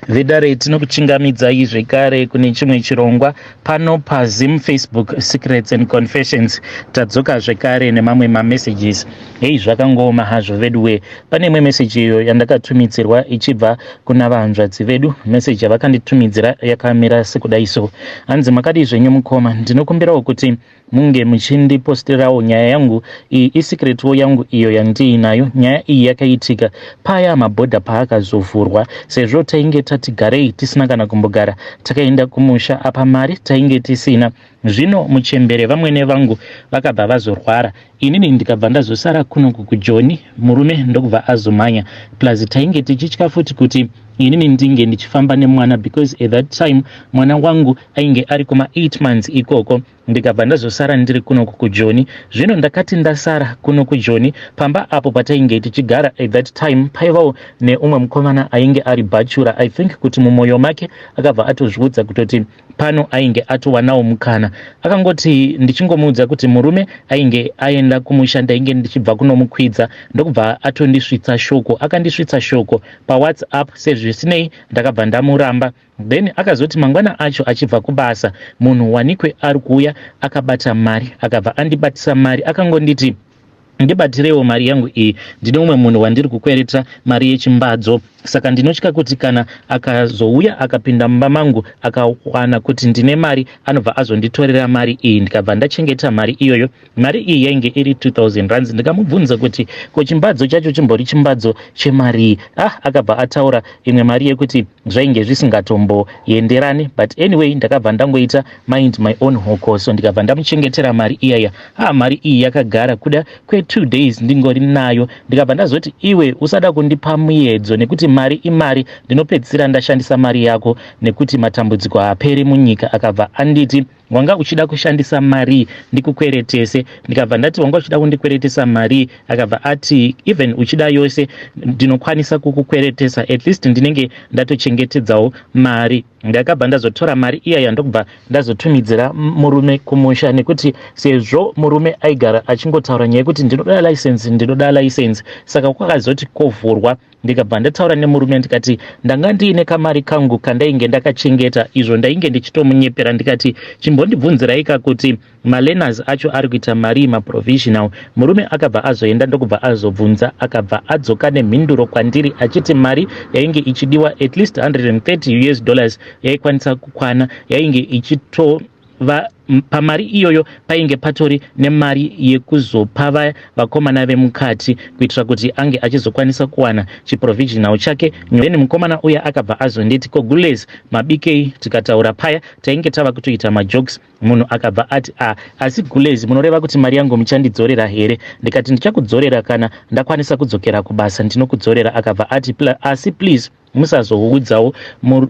Vedare, tinokuchingamidzai zvekare kune chimwe chirongwa pano paZim Facebook Secrets and Confessions. Tadzoka zvekare nemamwe mamessages. Hei, zvakangooma hazvo veduwe. Pane imwe meseji iyo yandakatumidzirwa ichibva kuna vahanzvadzi vedu. Meseji yavakanditumidzira yakamira sekudai so. Hanzi, "Makadii zvenyu mukoma? Ndinokumbirawo kuti munge muchindiposterawo nyaya yangu iyi. Isecretwo yangu iyo yandiinayo. Nyaya iyi yakaitika paya mabhodha paakazovhurwa. Sezvo tainge tati garei tisina kana kumbogara, takaenda kumusha. Apa mari tainge tisina. Zvino muchembere vamwene vangu vakabva vazorwara, inini ndikabva ndazosara kunoku kuJoni. Murume ndokubva azomhanya. Plus tainge tichitya futi kuti inini ndinge ndichifamba nemwana, because at that time mwana wangu ainge ari kuma 8 months ikoko. Ndikabva ndazosara ndiri kunoku kuJoni. Zvino ndakati ndasara kuno kuJoni, pamba apo patainge tichigara at that time paivawo neumwe mukomana ainge ari bachelor. I think kuti mumwoyo make akabva atozviudza kutoti pano ainge atowanawo mukana. Akangoti ndichingomuudza kuti murume ainge aenda kumusha, ndainge ndichibva kunomukwidza, ndokubva atondisvitsa shoko. Akandisvitsa shoko paWhatsApp. Sezvisinei, ndakabva ndamuramba. Then akazoti mangwana acho achibva kubasa, munhu wanikwe ari kuuya akabata mari. Akabva andibatisa mari, akangonditi, 'Ndibatirewo mari yangu iyi. Ndine umwe munhu wandiri kukwereta mari yechimbadzo, saka ndinotya kuti kana akazouya akapinda mumba mangu akawana kuti ndine mari, anobva azonditorera mari iyi.' Ndikabva ndachengeta mari iyoyo. Mari iyi yainge iri 2000 rands. Ndikamubvunza kuti, 'Ko chimbadzo chacho chimbori chimbadzo chemarii?' Ah, akabva ataura imwe mari yekuti zvainge zvisingatomboenderani. But anyway, ndakabva ndangoita mind my own hokoso, ndikabva ndamuchengetera mari iyaya. Ah, mari iyi yakagara kuda kwe2 days ndingori nayo. Ndikabva ndazoti, 'Iwe, usada kundipa muedzo, nekuti mari imari, ndinopedzisira ndashandisa mari yako, nekuti matambudziko haaperi munyika.' Akabva anditi, 'Wanga uchida kushandisa mari ndikukweretese?' Ndikabva ndati, 'Wanga uchida kundikweretesa mari?' Akabva ati, 'Even uchida yose ndinokwanisa kukukweretesa, at least ndinenge ndatochengetedzawo mari.' Ndakabva ndazotora mari iyaya, ndokubva ndazotumidzira murume kumusha, nekuti sezvo murume aigara achingotaura nyaya yekuti, 'Ndinoda license, ndinoda license.' Saka kwakazoti kovhurwa, ndikabva ndataura nemurume, ndikati ndanga ndiine kamari kangu kandainge ndakachengeta. Izvo ndainge ndichitomunyepera. Ndikati, 'Chimbondibvunziraika kuti malearners acho ari kuita mari, maprovisional?' Murume akabva azoenda, ndokubva azobvunza. Akabva adzoka nemhinduro kwandiri achiti mari yainge ichidiwa, at least 130 US dollars yaikwanisa kukwana. Yainge ichitova pamari iyoyo painge patori nemari yekuzopa vakomana vemukati, kuitira kuti ange achizokwanisa kuwana chiprovisional chake. Then mukomana uya akabva azonditi, 'Kogules, mabikei?' Tikataura paya, tainge tava kutoita majokes. Munhu akabva ati, 'A, asi gules, munoreva kuti mari yangu muchandidzorera here?' Ndikati, 'Ndichakudzorera kana ndakwanisa kudzokera kubasa, ndinokudzorera.' Akabva ati, 'Asi please musazoudzawo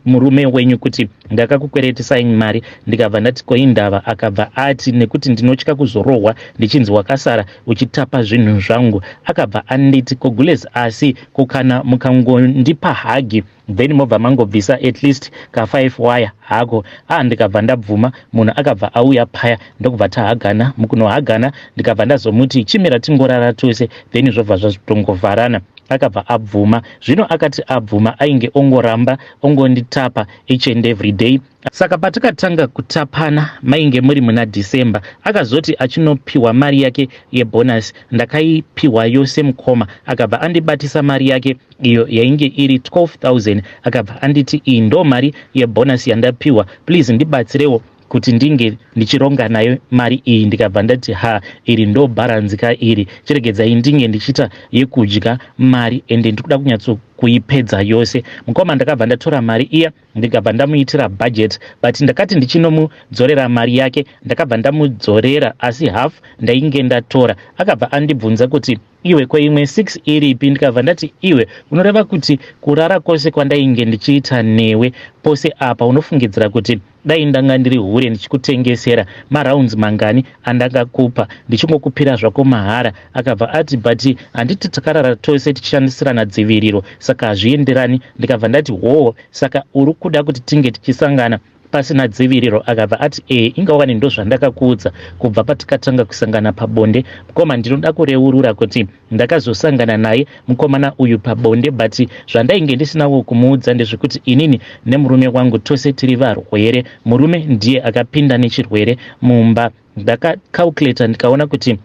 murume wenyu kuti ndakakukweretesai mari.' Ndikabva ndati, 'Koindava?' Akabva ati, 'Nekuti ndinotya kuzorohwa ndichinzi wakasara uchitapa zvinhu zvangu.' Akabva anditi, 'Kogules, asi kukana mukangondipa hug, then mobva mangobvisa at least ka5 wire hako?' A, ndikabva ndabvuma. Munhu akabva auya paya, ndokubva tahagana. Mukunohagana, ndikabva ndazomuti, 'Chimira tingorara tose, then zvobva zvatongovharana.' Akabva abvuma. Zvino akati abvuma, ainge ongoramba ongonditapa each and every day. Saka patakatanga kutapana mainge muri muna December. Akazoti achinopiwa mari yake yebonus, ndakaipiwa yose mukoma. Akabva andibatisa mari yake iyo yainge iri 12,000. Akabva anditi, 'Iyi ndo mari yebonus yandapiwa, please ndibatsirewo kuti ndinge ndichironga nayo mari iyi.' Ndikabva ndati, 'Ha, iri ndo bharanzi ka iri. Chiregedzai ndinge ndichiita yekudya mari, ende ndikuda kunyatsokuipedza yose, mukoma.' Ndakabva ndatora mari iya, ndikabva ndamuitira budget. But ndakati ndichinomudzorera mari yake, ndakabva ndamudzorera, asi half ndainge ndatora. Akabva andibvunza kuti, 'Iwe, kweimwe 6 iripi?' Ndikabva ndati, 'Iwe, unoreva kuti kurara kwose kwandainge ndichiita newe pose apa, unofungidzira kuti dai ndanga ndiri hure ndichikutengesera, marounds mangani andangakupa ndichingokupira zvako mahara?' Akabva ati, 'But handiti takarara tose tichishandisirana dziviriro, saka hazvienderani.' Ndikabva ndati, 'Hoo, saka uri kuda kuti tinge tichisangana pasina dziviriro. Akabva ati ee, inga wani ndozvandakakuudza kubva patikatanga kusangana pabonde. Mukoma, ndinoda kureurura kuti ndakazosangana naye mukomana uyu pabonde, but zvandainge ndisinawo kumuudza ndezvekuti inini nemurume wangu tose tiri varwere. Murume ndiye akapinda nechirwere mumba. Ndakacalculata ndikaona kuti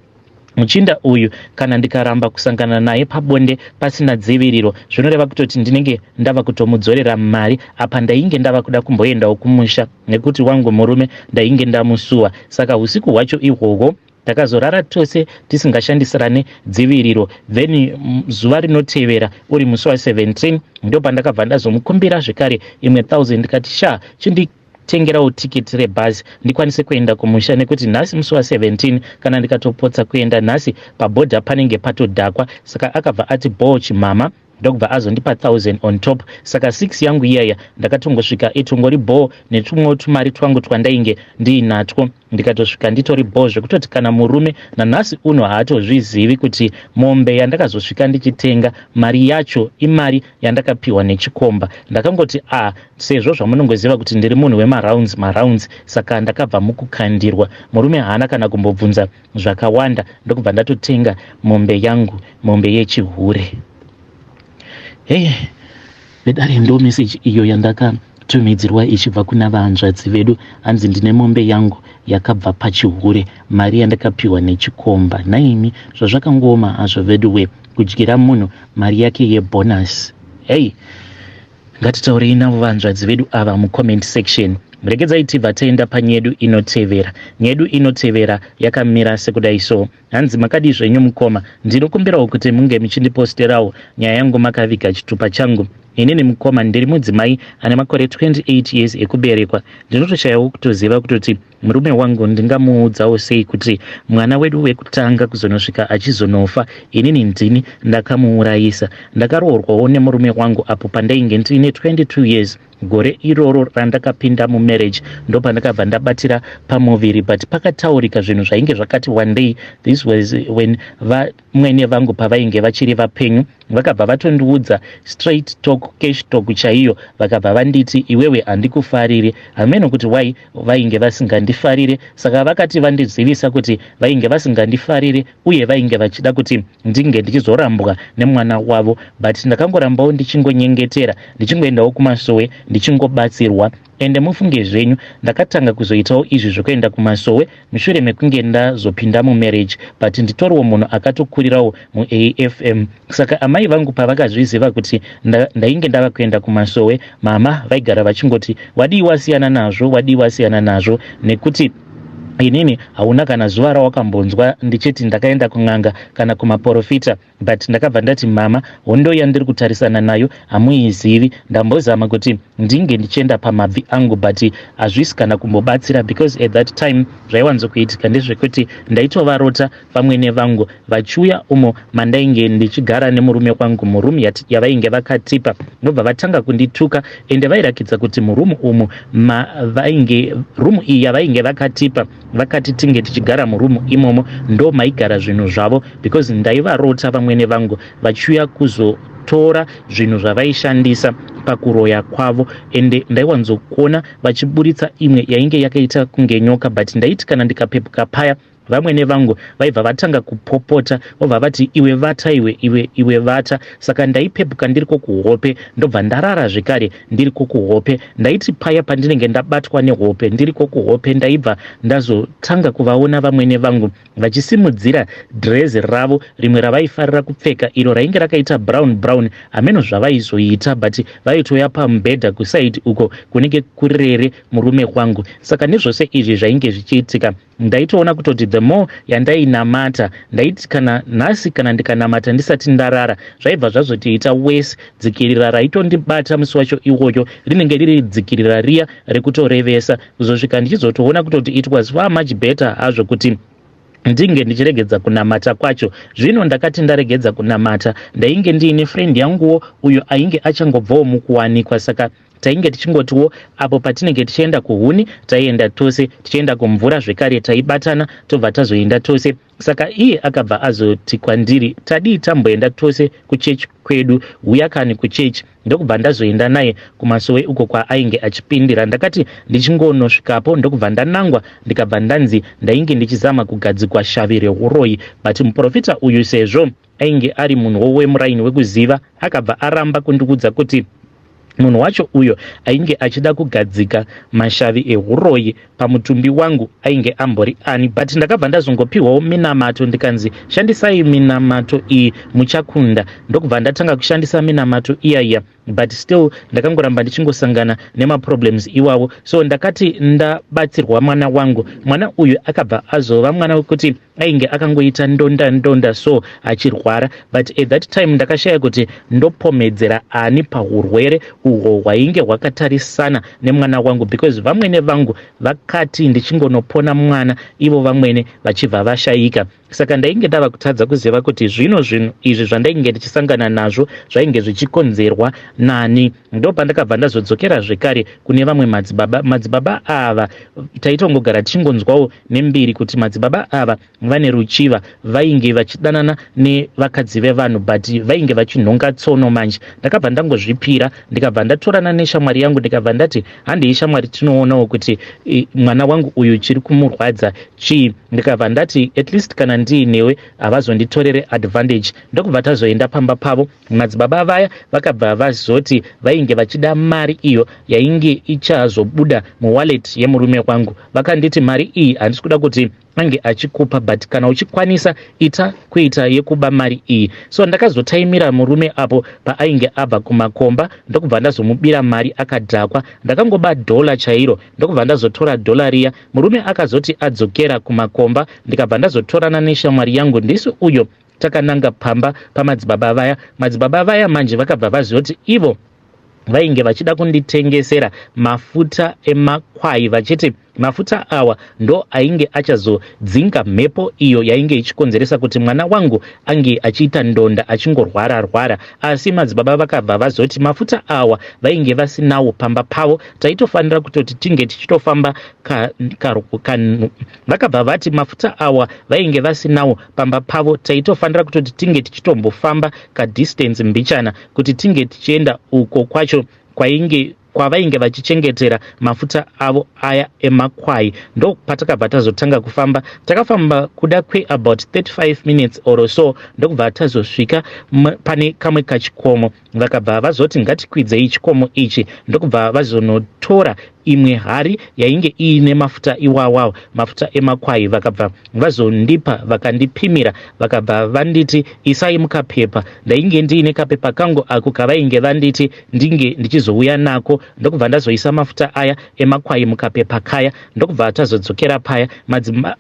muchinda uyu kana ndikaramba kusangana naye pabonde pasina dziviriro, zvinoreva kutoti ndinenge ndava kutomudzorera mari. Apa ndainge ndava kuda kumboendawo kumusha nekuti wangu murume ndainge ndamusuwa. Saka usiku hwacho ihwohwo takazorara tose tisingashandisirane dziviriro. Then zuva rinotevera, uri musi wa17, ndo pandakabva ndazomukumbira zvekare imwe 1000, ndikati, "Sha, chinditengerawo tiketi rebhazi ndikwanise kuenda kumusha, nekuti nhasi musi wa17, kana ndikatopotsa kuenda nhasi, pabhodha panenge patodhakwa." Saka akabva ati, "Bho, chimama," ndokubva azondipa 1000 on top. Saka 6 yangu iyaya ndakatongosvika itongori bho netumwewo tumari twangu twandainge ndiinatwo. Ndikatosvika nditori bho, zvekutoti kana murume nanhasi uno haatozvizivi kuti mombe yandakazosvika ndichitenga, mari yacho imari yandakapiwa nechikomba. Ndakangoti, a sezvo zvamunongoziva kuti ndiri munhu wemarounds marounds, saka ndakabva mukukandirwa. Murume haana kana kumbobvunza zvakawanda, ndokubva ndatotenga mombe yangu, mombe yechihure. Hei vedare, ndo meseji iyo yandakatumidzirwa ichibva kuna vahanzvadzi vedu. Hanzi, "Ndine mombe yangu yakabva pachihure, mari yandakapiwa nechikomba." Naimi, zvazvakangooma hazvo vedu we, kudyira munhu mari yake yebonus. Hei, ngatitaurei navo vanzvadzi vedu ava mucomment section. Regedzai tibva taenda panyedu inotevera. Nyedu inotevera yakamira sekudai so. Hanzi, "Makadii zvenyu mukoma? Ndinokumbirawo kuti munge muchindiposterawo nyaya yangu makaviga chitupa changu. Inini mukoma ndiri mudzimai ane makore 28 years ekuberekwa. Ndinotoshayawo kutoziva kutoti murume wangu ndingamuudzawo sei kuti mwana wedu wekutanga kuzonosvika achizonofa, inini ndini ndakamuurayisa. Ndakaroorwawo nemurume wangu apo pandainge ndine 22 years. Gore iroro randakapinda mumarriage ndopandakabva ndabatira pamuviri, but pakataurika zvinhu zvainge zvakati wandei. This was when vamwene vangu pavainge vachiri vapenyu. Vakabva vatondiudza straight talk, cash talk chaiyo. Vakabva vanditi, 'Iwewe handikufariri.' Hameno kuti why vainge vasingandifarire. Saka vakati vandizivisa kuti vainge vasingandifariri uye vainge vachida kuti ndinge ndichizorambwa nemwana wavo, but ndakangorambawo ndichingonyengetera, ndichingoendawo kumasowe, ndichingobatsirwa. Ende mufunge zvenyu, ndakatanga kuzoitawo izvi zvekuenda kumasowe mushure mekunge ndazopinda mumarriage, but nditoriwo munhu akatokurirawo muAFM. Saka amai vangu pavakazviziva kuti ndainge ndava kuenda kumasowe, mama vaigara vachingoti, 'Wadii wasiyana nazvo? Wadii wasiyana nazvo? Nekuti inini hauna kana zuva rawakambonzwa ndichiti ndakaenda kun'anga kana kumaprofita.' But ndakabva ndati, 'Mama, hondo yandiri kutarisana nayo hamuizivi. Ndambozama kuti ndinge ndichienda pamabvi angu, but hazvisi kana kumbobatsira, because at that time zvaiwanzokuitika ndezvekuti ndaitovarota vamwene vangu vachiuya umo mandainge ndichigara nemurume wangu, murumu yavainge vakatipa, ndobva vatanga kundituka. Ende vairakidza kuti murumu umu mavainge, rumu iyi yavainge vakatipa, vakati tinge tichigara murumu imomo, ndo maigara zvinhu zvavo, because ndaivarota vamwene vangu vachiuya kuzotora zvinhu zvavaishandisa pakuroya kwavo. Ende ndaiwanzokuona vachiburitsa imwe yainge yakaita kunge nyoka, but ndaiti kana ndikapepuka paya, vamwene vangu vaibva vatanga kupopota, vobva vati, 'Iwe vata, iwe, iwe, iwe vata.' Saka ndaipepuka ndiri kokuhope, ndobva ndarara zvekare ndiri kokuhope. Ndaiti paya pandinenge ndabatwa nehope ndiri kokuhope, ndaibva ndazotanga kuvaona vamwene vangu vachisimudzira dhirezi ravo rimwe ravaifarira kupfeka, iro rainge rakaita brown brown. Hameno zvavaizoita, but vaitoya pamubhedha kusaidi uko kunenge kurere murume wangu. Saka nezvose izvi zvainge zvichiitika, ndaitoona kutoti the more yandainamata, ndaiti kana nhasi kana ndikanamata ndisati ndarara, zvaibva zvazotiita wese. Dzikirira raitondibata musi wacho iwoyo rinenge riri dzikirira riya rekutorevesa, kuzosvika ndichizotoona kutoti it was far much better hazvo kuti ndinge ndichiregedza kunamata kwacho. Zvino ndakati ndaregedza kunamata, ndainge ndiine friend yanguwo uyo ainge achangobvawo mukuwanikwa. Saka Tainge tichingotiwo apo patinenge tichienda kuhuni taienda tose, tichienda kumvura zvekare taibatana tobva tazoenda tose. Saka iye akabva azoti kwandiri, tadii tamboenda tose kuchechi kwedu, huya kani kuchechi. Ndokubva ndazoenda naye kumasowe uko kwaainge achipindira. Ndakati ndichingonosvikapo ndokubva ndanangwa ndikabva ndanzi ndainge ndichizama kugadzikwa shavi rehuroyi, but muprofita uyu sezvo ainge ari munhuwo wemuraini wekuziva akabva aramba kundiudza kuti munhu wacho uyo ainge achida kugadzika mashavi ehuroyi pamutumbi wangu ainge ambori ani. But ndakabva ndazongopihwawo minamato ndikanzi shandisai minamato iyi muchakunda. Ndokubva ndatanga kushandisa minamato iya iya, but still ndakangoramba ndichingosangana nemaproblems iwawo. So ndakati ndabatsirwa mwana wangu, mwana uyu akabva azova mwana wekuti ainge akangoita ndonda ndonda so achirwara, but at that time ndakashaya kuti ndopomedzera ani pahurwere uhwo hwainge hwakatarisana nemwana wangu, because vamwene vangu vakati ndichingonopona mwana ivo vamwene vachibva vashayika. Saka ndainge ndava kutadza kuziva kuti zvino zvinhu izvi zvandainge ndichisangana nazvo zvainge zvichikonzerwa nani. Ndopandakabva ndazodzokera zvekare kune vamwe madzibaba. Madzibaba ava taitongogara tichingonzwawo nembiri kuti madzibaba ava vane ruchiva, vainge vachidanana nevakadzi vevanhu, but vainge vachinhonga tsono. Manje ndakabva ndangozvipira, ndikabva ndatorana neshamwari yangu, ndikabva ndati handei shamwari, tinoonawo kuti mwana wangu uyu chiri kumurwadza chii. Ndikabva ndati at least kana ndiinewe havazonditorere advantage. Ndokubva tazoenda pamba pavo. Madzibaba vaya vakabva vazoti vainge vachida mari iyo yainge ichazobuda muwallet yemurume wangu. Vakanditi mari iyi handisi kuda kuti ange achikupa, but kana uchikwanisa ita kuita yekuba mari iyi. So ndakazotaimira murume apo paainge abva kumakomba, ndokubva ndazomubira mari akadhakwa. Ndakangoba dhola chairo, ndokubva ndazotora dhola riya. Murume akazoti adzokera kumakomba, ndikabva ndazotorana neshamwari yangu ndisi uyo takananga pamba pamadzibaba vaya. Madzibaba vaya manje vakabva vazoti ivo vainge vachida kunditengesera mafuta emakwai, vachiti mafuta awa ndo ainge achazodzinga mhepo iyo yainge ichikonzeresa kuti mwana wangu ange achiita ndonda achingorwara rwara. Asi madzibaba vakabva vazoti mafuta awa vainge vasinawo pamba pavo, taitofanira kutoti tinge tichitofamba. Vakabva vati mafuta awa vainge vasinawo pamba pavo, taitofanira kutoti tinge tichitombofamba kadistance mbichana kuti tinge tichienda uko kwacho kwainge kwavainge vachichengetera mafuta avo aya emakwai. Ndo patakabva tazotanga kufamba. Takafamba kuda kweabout 35 minutes or so, ndokubva tazosvika pane kamwe kachikomo. Vakabva vazoti ngatikwidzei chikomo ichi, ndokubva vazonotora imwe hari yainge iine mafuta iwawawo, mafuta emakwai. Vakabva vazondipa, vakandipimira, vakabva vanditi isai mukapepa. Ndainge ndiine kapepa kangu ako kavainge vanditi ndinge ndichizouya nako. Ndokubva ndazoisa mafuta aya emakwai mukapepa kaya, ndokubva tazodzokera paya.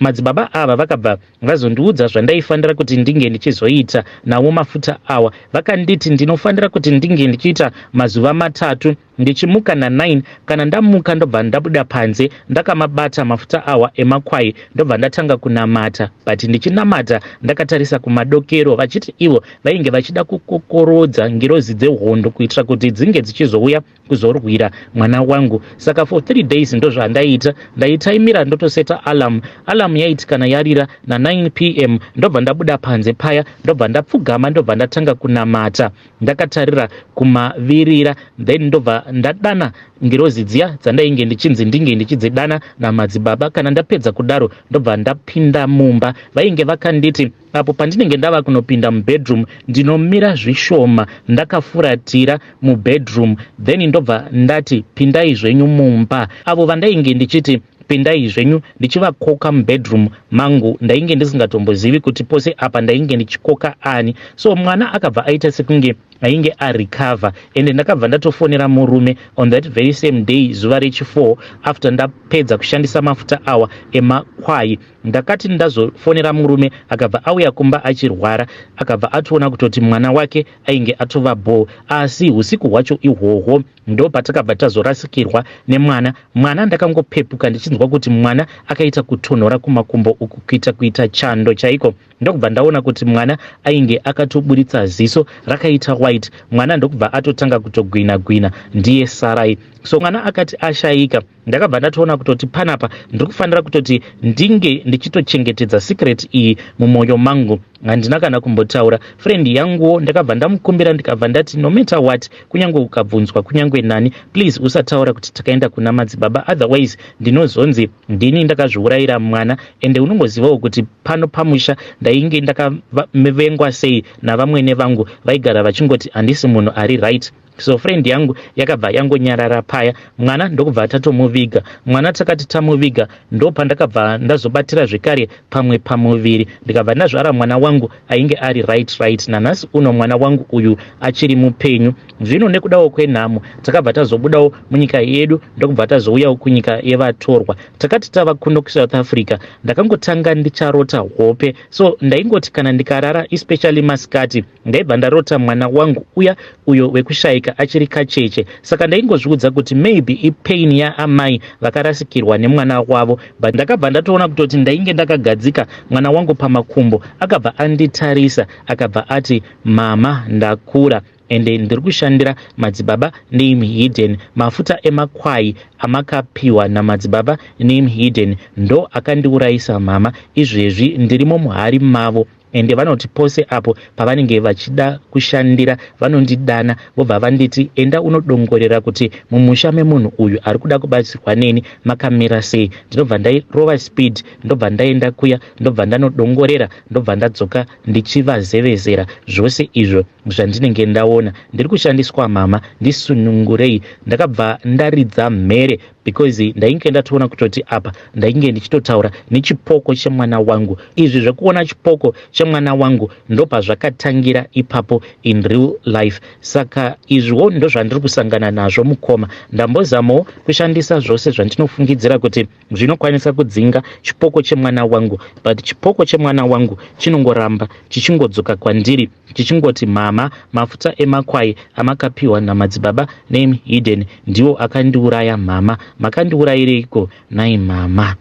Madzibaba ava vakabva vazondiudza zvandaifanira kuti ndinge ndichizoita nawo mafuta awa. Vakanditi ndinofanira kuti ndinge ndichiita mazuva 3 ndichimuka na9. Kana ndamuka, ndobva ndabuda panze ndakamabata mafuta awa emakwai, ndobva ndatanga kunamata, but ndichinamata ndakatarisa kumadokero, vachiti ivo vainge vachida kukokorodza ngirozi dzehondo kuitira kuti dzinge dzichizouya kuzorwira mwana wangu. Saka for 3 days ndozvandaiita. Ndaitaimira, ndotoseta alarm. Alarm yaiti kana yarira na9 p.m., ndobva ndabuda panze paya, ndobva ndapfugama, ndobva ndatanga kunamata ndakatarira kumavirira, then ndobva ndadana ngirozi dziya dzandainge ndichinzi ndinge ndichidzidana namadzibaba. Kana ndapedza kudaro, ndobva ndapinda mumba. Vainge vakanditi apo pandinenge ndava kunopinda mubedroom, ndinomira zvishoma ndakafuratira mubedroom, then ndobva ndati pindai zvenyu mumba. Avo vandainge ndichiti pindai zvenyu ndichivakoka mubedroom mangu, ndainge ndisingatombozivi kuti pose apa ndainge ndichikoka ani. So mwana akabva aita sekunge ainge arecover, ende ndakabva ndatofonera murume on that very same day, zuva rechi4 after ndapedza kushandisa mafuta awa emakwai. Ndakati ndazofonera murume, akabva auya kumba achirwara. Akabva atoona kutoti mwana wake ainge atova bho, asi usiku hwacho ihwohwo ndo patakabva tazorasikirwa nemwana. Mwana ndakangopepuka ndichinzwa kuti mwana akaita kutonhora kumakumbo uku, kuita chando chaiko. Ndokubva ndaona kuti mwana ainge akatoburitsa ziso rakaita white. Mwana ndokubva atotanga kutogwina gwina ndiye sarai. So mwana akati ashayika, ndakabva ndatoona kutoti panapa ndiri kufanira kutoti ndinge ndichitochengetedza secret iyi mumwoyo mangu. Handina kana kumbotaura. Friend yanguwo ndakabva ndamukumbira, ndikabva ndati, "No matter what, kunyange ukabvunzwa kunyange nani, please usataura kuti takaenda kuna madzibaba, otherwise ndinozonzi ndini ndakazviurayira mwana." Ende unongozivawo kuti pano pamusha ndainge ndakavengwa sei navamwene vangu, vaigara vachingoti handisi munhu ari right. So friend yangu yakabva yangonyarara paya. Mwana ndokubva tatomuviga. Mwana takati tamuviga, ndopandakabva ndazobatira zvekare pamwe pamuviri, ndikabva ndazvara mwana wangu ainge ari right. Nanhasi uno mwana wangu uyu achiri mupenyu. Zvino nekudawo kwenhamo takabva tazobudawo munyika yedu, ndokubva tazouyawo kunyika yevatorwa. Takati tava kuno kuSouth Africa, ndakangotanga ndicharota hope. So ndaingoti kana ndikarara, especially masikati, ndaibva ndarota mwana wangu uya uyo wekushayika achiri kacheche. Saka ndaingozviudza kuti maybe ipain yaamai vakarasikirwa nemwana wavo, but ndakabva ndatoona kutoti ndainge ndakagadzika mwana wangu pamakumbo. Akabva anditarisa, akabva ati, "Mama, ndakura ende ndiri kushandira Madzibaba Name Hidden. Mafuta emakwai amakapiwa naMadzibaba Name Hidden ndo akandiurayisa, mama. Izvezvi ndirimo muhari mavo, ende vanoti pose apo pavanenge vachida kushandira vanondidana, vobva vanditi, 'Enda unodongorera kuti mumusha memunhu uyu ari kuda kubatsirwa neni makamira sei.' Ndinobva ndairova speed, ndobva ndaenda kuya, ndobva ndanodongorera, ndobva ndadzoka ndichivazevezera zvose izvo zvandinenge ndaona. Ndiri kushandiswa, mama, ndisunungurei.' Ndakabva ndaridza mhere because ndainge ndatoona kutoti apa ndainge ndichitotaura nechipoko chemwana wangu. Izvi zvekuona chipoko chemwana wangu ndopazvakatangira ipapo in real life. Saka izviwo ndozvandiri kusangana nazvo, mukoma. Ndambozamawo kushandisa zvose zvandinofungidzira kuti zvinokwanisa kudzinga chipoko chemwana wangu, but chipoko chemwana wangu chinongoramba chichingodzoka kwandiri chichingoti, 'Mama, mafuta emakwai amakapiwa naMadzibaba Name Hidden ndiwo akandiuraya. Mama, makandiurayireiko nai mama?"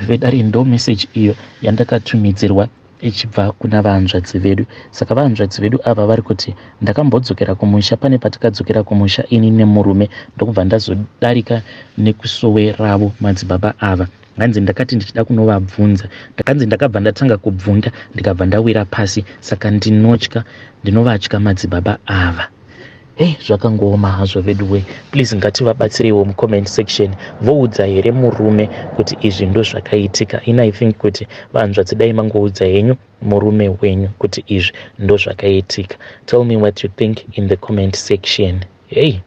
Vedare, ndo meseji iyo yandakatumidzirwa ichibva kuna vahanzvadzi vedu. Saka vahanzvadzi vedu ava vari kuti, "Ndakambodzokera kumusha. Pane patakadzokera kumusha ini nemurume, ndokubva ndazodarika nekusowe ravo madzibaba ava. Hanzi ndakati ndichida kunovabvunza, ndakanzi ndakabva ndatanga kubvunda, ndikabva ndawira pasi. Saka ndinotya, ndinovatya madzibaba ava." Hei, zvakangooma hazvo veduwe. Please ngativabatsireiwo mucomment section. Voudza here murume kuti izvi ndo zvakaitika? Ini I think kuti vanzvadzi, dai mangoudza henyu murume wenyu kuti izvi ndo zvakaitika. Tell me what you think in the comment section. Hey.